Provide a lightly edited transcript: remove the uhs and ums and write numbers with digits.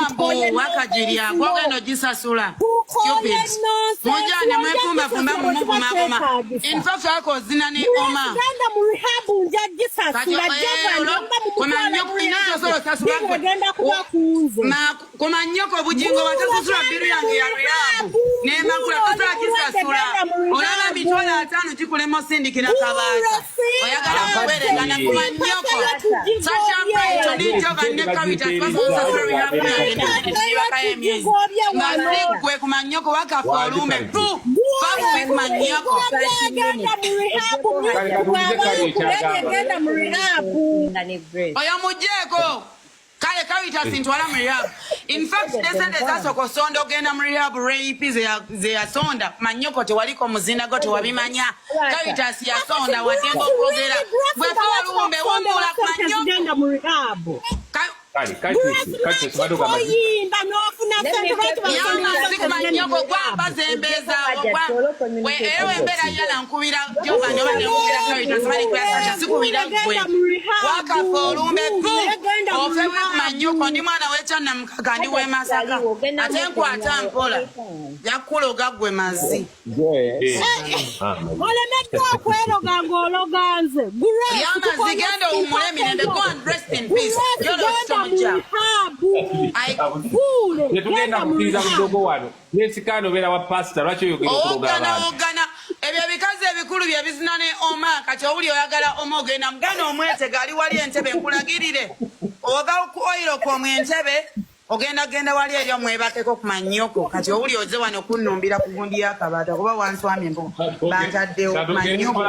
Mbu wakagirya gwogenda ogisasula. Tukoye Stupid. nonsense. Mujja ne mwefumbafumba mumuvumavuma. In fact, ako ozina ne Oma. Genda mu rehab, nja gisasula. Genda kuba kunze. Kumanyoko obugingo batasasula bill yange ya rehab nemakula tosobola kisasula. Olaba 50,000 gikulema osindikira Kabaata, oyagala kuwerekana. Kumanyoko Sasha Brighton ne Jovan ne Caritas basobola rehab yange nebakayo emyezi nga siggwe. Kumanyoko wakafa olumbe pu fabubi kumanyoko. Genda mu rehab, genda mu rehab. Ne Grace. Oyo mugjeeko. Kale Caritas ntwala mu rehab. In fact, nesente zasooka osonda ogenda mu rehab, rape ze yasonda manyoko tewaliko muzinda go, tewabimanya. Caritas yasonda watemba okwogera bwefa olumbe wumula manyoko. Genda mu rehab. Kale kati kati ogamba Oyimba n'ofuna sente, lwaki? Yamazzi kumanyoko gwamba zembeezaawo era wembeera yala nkubira Jovan oba nenkubira Caritas oba nenkubira Sasha, sikubira ggwe. Wakafa olumbe pu ofe kumanyoko. Ndi mwana w'ekyannamukaga, ndi w'e Masaka, ate nkwata mpola jakuloga ggwe mazzi. Olemeddwa okweroga ng'ologa nze. Yamazzi, genda owummule emirembe. Go and rest in peace. Genda mu rehab. Tetugenda kukkiriza budogo wano. Nesikaano obeera wa pasita, lwaki oyogera okuloga Owoggana abantu? Owoggana ebyo ebikazi ebikulu bye bizina ne Oma. Kati owuli oyagala Oma, ogenda muganda omwetega ali wali Entebe, nkulagirire ova ku oyiro kwomwe Entebe, ogenda genda wali eri omwebakeko ku mannyoko. Kati owuli oze wano kunnumbira ku gundi y'akabaata kuba wanswamye mbu bantaddewo ku mannyoko.